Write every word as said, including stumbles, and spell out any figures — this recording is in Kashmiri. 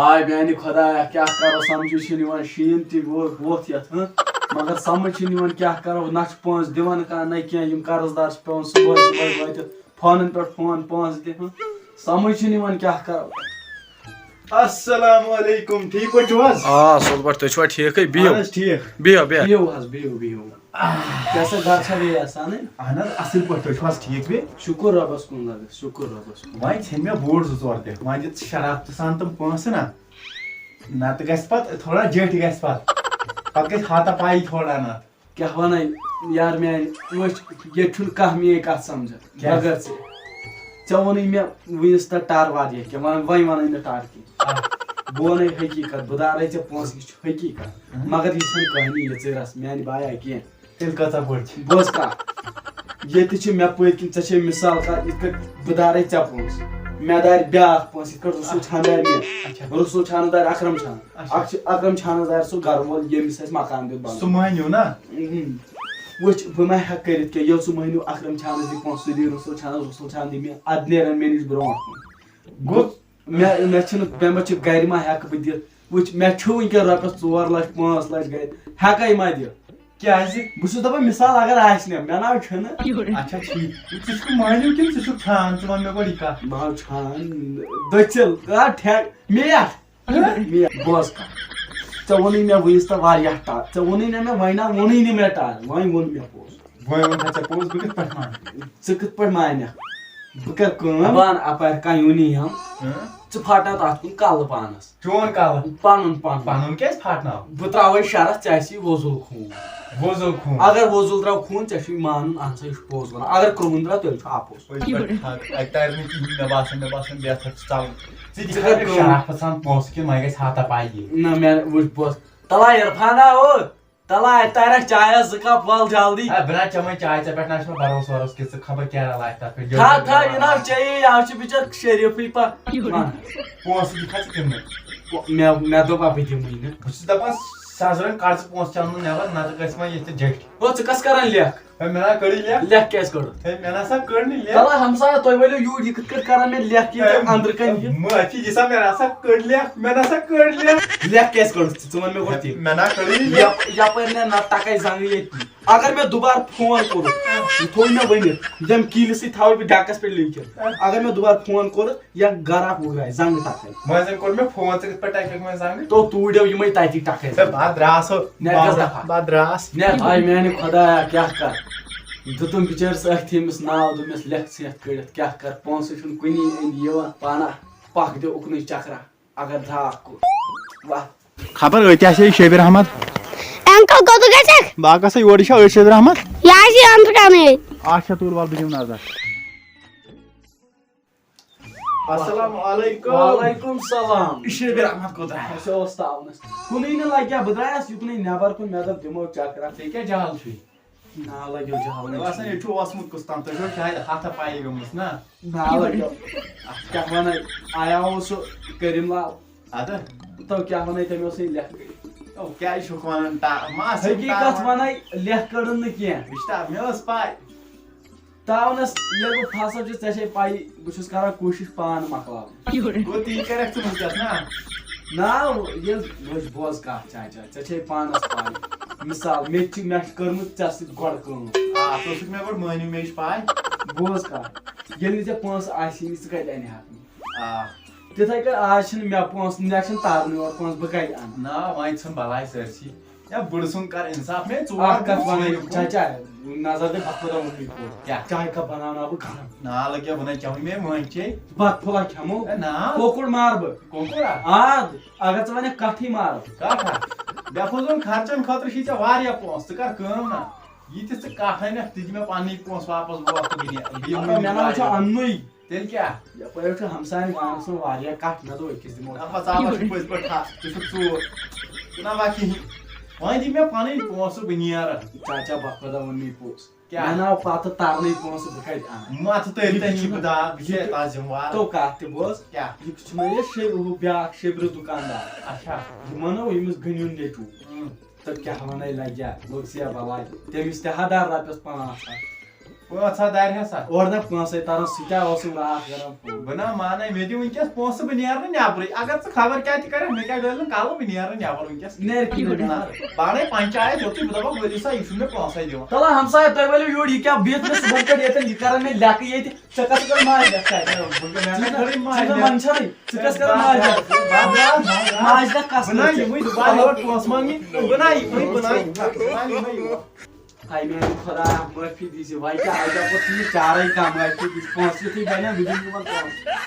آے میانہِ خۄدایا، کیٛاہ کرو، سمجھے چھُنہٕ یِوان، شیٖن تہِ ووٚتھ ووٚتھ یتھ، ہہ؟ مگر سمجھ چھُنہٕ یِوان کیٛاہ کرو، نہ چھُ پونٛسہٕ دِوان کانٛہہ، نہ کینٛہہ، یِم قرض دار چھِ پٮ۪وان صُبحٲے صُبحٲے وٲتِتھ فونن پٮ۪ٹھ فون، پونٛسہٕ دِ، ہہ؟ سمجھ چھُنہٕ یِوان کیٛاہ کرو۔ السلام علیکم، ٹھیٖک پٲٹھۍ چھِو حظ؟ آ، اصل پٲٹھۍ، تُہۍ چھِوا ٹھیٖکھٕے؟ بِہِو۔ اہن حظ، ٹھیٖک۔ بِہِو، بِہِو۔ بِہِو حظ، بِہِو، بِہِو۔ کیٛاہ سا، گرٕ چھا بیٚیہِ آسانٕے؟ اہن حظ، اصل پٲٹھۍ، تُہۍ چھِو حظ ٹھیٖک بیٚیہِ؟ شُکُر رۄبس کُن، لگس، شُکُر رۄبس کُن۔ وۄنۍ ژھیٚنۍ مےٚ بوٗٹ زٕ ژور تہِ، وۄنۍ دِژ شرارتہٕ سان تِم پونٛسہٕ نا، نتہٕ گژھِ پتہٕ تھوڑا جیٚٹھۍ گژھِ پتہٕ، پتہٕ گژھِ ہاتا پایی تھوڑا نتہٕ۔ کیٛاہ وَنَے یار میٛانہِ، وٕچھ، ییٚتہِ چھُنہٕ کانٛہہ میٛٲنۍ کَتھ سَمجھان۔ کیٛاہ؟ مگر ژےٚ، ژےٚ ووٚنُے مےٚ وٕنِس تہٕ ٹَر واریاہ کینٛہہ، وۄنۍ، وۄنۍ وَنَے نہٕ ٹَر کینٛہہ۔ آ۔ بہٕ وَنَے حقیٖقت، بہٕ دارَے ژےٚ پونٛسہٕ، یہِ چھُ حقیٖقت۔ اہم۔ مگر یہِ چھَنہٕ کٕہٕنی، یہِ ژٕ رَس میٛانہِ بایا کینٛہہ۔ تیٚلہِ کۭژاہ بٔڑ چھِ؟ بوز کَتھ، ییٚتہِ چھِ مےٚ پٔتۍ کِنۍ، ژےٚ چھے مِثال کَتھ، یِتھ کٲٹھۍ بہٕ دارَے ژےٚ پونٛسہٕ، مےٚ دارِ بیٛاکھ پونٛسہٕ، یِتھ کٲٹھۍ رسول چھان دارِ مےٚ، اچھا۔ رسول چھانَس دارِ اکرم چھان۔ اچھا۔ اکھ چھُ اکرم چھانس دارِ سُہ گرٕ وول، ییٚمِس اَسہِ مکان دیُت بناونہٕ۔ سُہ مٲنِو نا۔ اۭں۔ وٕچھ، بہٕ ما ہٮ۪کہٕ کٔرِتھ کینٛہہ، ییٚلہِ سُہ مٲنِو اکرم چھانس دِ پونٛسہٕ، سُہ دِ رسول چھانس، رسول چھان دِ مےٚ، اَدٕ نیرن مےٚ نِش برونٛٹھ کُن۔ گوٚو۔ مےٚ، مےٚ چھِنہٕ، مےٚ ما چھِ گرِ ما ہٮ۪کہٕ بہٕ دِتھ؟ وٕچھ، مےٚ چھُ وٕنکٮ۪ن رۄپیس ژور لچھ، پانٛژھ لچھ گرِ، ہٮ۪کَے ما دِتھ؟ کیٛازِ؟ بہٕ چھُس دَپان، مثال اگر آسہِ نہ، مےٚ نہ چھُنہٕ۔ اچھا، ٹھیٖک۔ ژٕ چھُکھ مٲنِو کِنہٕ ژٕ چھُکھ چھان؟ ژٕ وَن مےٚ گۄڈٕ یہِ کَتھ۔ بہٕ حظ چھان دٔژِل، آ، ٹھیک، میٹھ۔ ہہ؟ مےٚ بوز کتھ۔ ژےٚ ووٚنُے مےٚ وٕنِس تام واریاہ ٹار۔ ژےٚ ووٚنُے نہ مےٚ، وۄنۍ نہ ووٚنُے نہٕ مےٚ ٹار۔ وۄنۍ ووٚن مےٚ پوٚز۔ وۄنۍ ووٚن تھا ژےٚ پوٚز، بہٕ کِتھ پٲٹھۍ مانہٕ؟ ژٕ کِتھ پٲٹھۍ مانکھ؟ بہٕ کرٕ کٲم۔ دپان اپارِ کانٛہہ یوٗنی ہم۔ ہہ؟ ژٕ پھٹاو تتھ کُن کلہٕ پانس۔ چون کلہٕ؟ پنُن، پنُن۔ پنُن کیازِ پھٹناو؟ بہٕ تراوے شرط، ژےٚ آسی وۄزُل خوٗن۔ وۄزُل خوٗن؟ اگر وۄزُل درٛاو خوٗن، ژےٚ چھُے مانُن، اہن سا، یہِ چھُ پوٚز ونان۔ اگر کرٛہُن درٛاو، تیٚلہِ چھُ اپُز۔ پٔزۍ پٲٹھۍ حق۔ اَتہِ تَرِ نہٕ کِہیٖنۍ، مےٚ باسان، مےٚ باسان، بیٚیہِ ہَتھ چھُ ژَلُن۔ ژٕ تہِ ژٕ کَر کَر کٲم۔ شرافت سان پونٛسہٕ کِنہٕ وۄنۍ گژھِ ہاتا پاے یہِ؟ نہ، مےٚ وٕچھ بوس۔ تَلا عرفانا او، تَلا اَتہِ تارَکھ چایَس زٕ کَپ، وَل جلدی۔ ہے، بہٕ نہ چَمَے چاے، ژےٚ پٮ۪ٹھ نہ چھُ مےٚ بروسہٕ وروسہٕ کہِ ژٕ خبر کیٛاہ رَلاکھ تَتھ پٮ۪ٹھ۔ تھا، تھا، یہِ نہ چیٚیی، یہِ حظ چھُ بِچٲرۍ شریٖفٕے پَتھ۔ وَن۔ پونٛسہٕ دِکھا ژٕ کِنہٕ نہٕ؟ مےٚ، مےٚ دوٚپ اَپٲرۍ دِمٕے نہٕ۔ بہٕ چھُس دَپان، سَزرَن کَڑ ژٕ پونٛسہٕ چَنٛدٕ نٮ۪بَر، نَتہٕ گژھِ وۄنۍ ییٚتہِ جٔٹھۍ۔ او، ژٕ کَس کَران لیکھ؟ ہے، مےٚ نا کٔڑٕے لیکھ۔ لیکھ کیٛازِ کٔڑٕتھ؟ ہے، مےٚ نہ سا کٔڑ نہٕ لیکھ۔ تَلہٕ ہمسایہ، تُہۍ ؤلِو یوٗرۍ، یہِ کِتھ کٔٹھۍ کَران مےٚ لیکھ ییٚتہِ ہے، أنٛدرٕ کَنہِ یہِ؟ مٲفی دِ سا، مےٚ نہ سا کٔڑ لیکھ، مےٚ نہ سا کٔڑ لیکھ۔ لیکھ کیٛازِ کٔڑٕتھ ژٕ؟ ژٕ وَن مےٚ گۄڈٕ تہِ۔ مےٚ نا کٔڑٕے لیکھ۔ یپ-، یپٲرۍ مےٚ نہ ٹَکَے زنٛگہٕ ییٚتہِ۔ اگر مےٚ دُبارٕ فون کوٚرُتھ، یہِ تھوٚو مےٚ ؤنِتھ، ییٚمہِ کِلہِ سۭتۍ تھاوَے بہٕ ڈٮ۪کَس پٮ۪ٹھ لیٖکھِتھ۔ اگر مےٚ دُبارٕ فون کوٚرُتھ، یا گرا ہوا ہے، زنگ تکل۔ مٔنٛزۍ کوٚر مےٚ فون، ژٕ کِتھ پٲٹھۍ ٹککھ مےٚ زنگ؟ تو توٗرۍ یِمے تتی ٹکے۔ ہے، بہٕ درٛاس ہو۔ نیٹ کس بہٕ، دفعہ؟ بہٕ درٛاس۔ نیٹ۔ آے میانہِ خدایا، کیٛاہ کر؟ دیُتُم بِچٲرِس أتھۍ أمِس ناو، دوٚپمَس، "لیکھ ژٕ یَتھ کٔڑِتھ، کیٛاہ کر؟ پونٛسہٕ چھُنہٕ کُنی أنٛدۍ یِوان، پانہ پکھ دِ اُکنُے چکرا، اگر درٛاکھ کوٚر۔ واہ۔" خبر أتۍ آسہِ یہِ شبیر احمد۔ انکل، کوٚت گژھکھ؟ بہٕ ہا گژھٕ یورٕ، یہِ چھا أتھۍ شبیر احمد؟ یہِ آسہِ یہِ أنٛدرٕ کنے۔ اچھا، تُل وَلہٕ بہٕ دِمہٕ نظر۔ السلام علیکم۔ وعلیکم السلام۔ یہِ شبیر احمد کوٚت درٛایاو؟ اَسہِ اوس تاونس۔ کُنُے نہٕ لگیا، بہٕ درٛایس یُکنُے نٮ۪بر کُن، مےٚ دوٚپ دِمو چکرا۔ ژےٚ کیٛاہ جال چھُے؟ نا لگیو جال۔ مےٚ باسان، ییٚتہِ چھُ اوسمُت کُس تام، تۄہہِ چھو شاید ہتھا پایہِ گٔمٕژ نا؟ نا لگیو۔ کیٛاہ ونے، آیا اوس سُہ کریم لال۔ ادٕ؟ تو کیٛاہ ونے، تٔمۍ اوس یہِ لیکھ کٔڑِتھ۔ او، کیٛازِ چھُکھ ونان تا-، ما ٲسٕم حقیٖقت تاوان؟ ونے، لیکھ کٔڑٕن نہٕ کینٛہہ۔ وٕچھ تا، مےٚ ٲس پاے۔ تاونس ییٚلہِ بہٕ پھسان چھُس، ژےٚ چھے پَیی، بہٕ چھُس کران کوٗشِش پانہٕ مۄکلاوُن۔ گوٚو تی کَرَکھ ژٕ وٕنکیٚس نا؟ نا، ییٚلہِ وٕچھ، بوز کَتھ چاچا، ژےٚ چھے پانَس پَے۔ مِثال، مےٚ تہِ چھِ، مےٚ چھِ کٔرمٕژ ژےٚ سۭتۍ گۄڈٕ کٲم۔ آ، ژٕ اوسُکھ مےٚ گۄڈٕ مٲنِو، مےٚ چھِ پَے۔ بوز کَتھ، ییٚلہِ نہٕ ژےٚ پونٛسہٕ آسی نہٕ، ژٕ کَتہِ اَنہِ ہَکھ؟ آ۔ تِتھَے کٔنۍ آز چھِنہٕ مےٚ پونٛسہٕ، مےٚ چھِنہٕ تَرنٕے اورٕ پونٛسہٕ، بہٕ کَتہِ اَنہٕ؟ نا، وۄنۍ ژھٕن بَلاے سٲرسٕے۔ یا بٕڑٕ سُنٛد کر انصاف، مے ژور اکھ کتھ دۄہ ونے، ژھٕنِو۔ چاچا، نظر دِ، بہٕ خۄدا ووٚنمُے پوٚز۔ کیٛاہ؟ چاے کپ بناوناو بہٕ گرم؟ نالہٕ کیٛاہ ونے، چاوٕے مے مٲنۍ چے۔ بتہٕ پھوٚلہ کھٮ۪مو؟ اے نا۔ کۄکُر مار بہٕ۔ کۄکُر ہا؟ آد، اگر ژٕ ونکھ کتھٕے مارو۔ کتھ ہا؟ بے فضوٗل خرچن خٲطرٕ چھِ ژےٚ واریاہ پونٛسہٕ، ژٕ کر کٲم نا۔ یہِ تہِ ژٕ کتھ انکھ، تہِ دِ مےٚ پننٕے پونٛسہٕ واپس، بہٕ وۄتھٕ دُنیا۔ بہٕ یِمہٕ مگر مےٚ نا چھُ واریاہ۔ اننُے۔ تیٚلہِ کیٛاہ؟ یپٲرۍ چھُ ہمساین گامس منٛز واریاہ کٹھ، مےٚ دوٚپ أکِس دِمو۔ نہ، پتہٕ ژٕ چھُکھ پٔزۍ پٲٹھۍ ہا، ژٕ چھُکھ ژوٗر۔ ژٕ نہ وَن کِہیٖنۍ۔ وۄنۍ دِ مےٚ پنٕنۍ پونٛسہٕ، بہٕ نیرٕ۔ چاچا، بہٕ خۄدا ووٚن مےٚ پوٚز۔ کیٛاہ؟ مےٚ ناو پتہٕ ترنٕے پونٛسہٕ، بہٕ کتہِ انہٕ؟ متہٕ تٔرۍ یہِ تٔمی چھُنہٕ، بہٕ داو، بہٕ یہِ چھُس چھُ، تازٕ ذمہٕ وار۔ تو کتھ تہِ بوز۔ کیٛاہ؟ یہِ چھُنہ یہِ شے-، ہُہ بیٛاکھ شبرِ دُکاندار۔ اچھا۔ یہِ ما نوٚو ییٚمِس گٔنیُن نیٚچوٗ۔ اۭں۔ تہٕ کیٛاہ وَنَے لَگیٛا، لوٚگ سیا بَلاے۔ تٔمِس تہِ ہا دَر رۄپیَس پانٛژھ ہَتھ۔ پانٛژھ ہتھ دارِ ہسا۔ اورٕ نہ پونٛسے تران، سُہ کیٛاہ اوسُے راتھ کران فون؟ بہٕ نہ مانے، مےٚ دِ وٕنکیٚس پونٛسہٕ، بہٕ نیرٕ نہٕ نٮ۪برٕے۔ اگر ژٕ خبر کیٛاہ تہِ کرکھ، مےٚ کیٛاہ گٔلۍ نہٕ کلہٕ، بہٕ نیرٕ نہٕ نٮ۪بر وٕنکیٚس۔ نیرِ کِہیٖنۍ نہٕ۔ پانے پنچایت یوٚتُے بہٕ دپکھ، ؤلِو سا، یہِ چھُنہٕ مےٚ پونٛسے دِوان۔ تَلہ ہمسایہِ، تُہۍ ؤلِو یوٗرۍ، یہِ کیٛاہ بِہِتھ مےٚ صُبحن پٮ۪ٹھ ییٚتٮ۪ن، یہِ کران مےٚ لیکہٕ ییٚتہِ، ژےٚ کَس کٔر ماجہِ لیکھ شاید؟ بہٕ کیٛاہ، مےٚ کَتہِ کٔرٕے ماجہِ ژٕ لیکھ؟ منٛدچھرٕے، ژٕ کَس کٔر ماجہِ لیکھ؟ بہٕ نہ، ماجہِ لیکھ کَس بہٕ نہ کٔر ژےٚ؟ یِمٕے دُبارٕ یورٕ پونٛسہٕ منٛگنہِ، بہٕ نہ یِمٕے، بہٕ نہ یِمٕے۔ ہاے میانہِ خۄدایا، معٲفی دیٖزِ، وۄنۍ کیٛاہ، اَتہِ دَپہٕ ژٕ یہِ چارَے کانٛہہ، معٲفی دیٖزِ، پونٛسہٕ یُتھُے بَنن، بہٕ دِمہٕ یِمَن پونٛسہٕ۔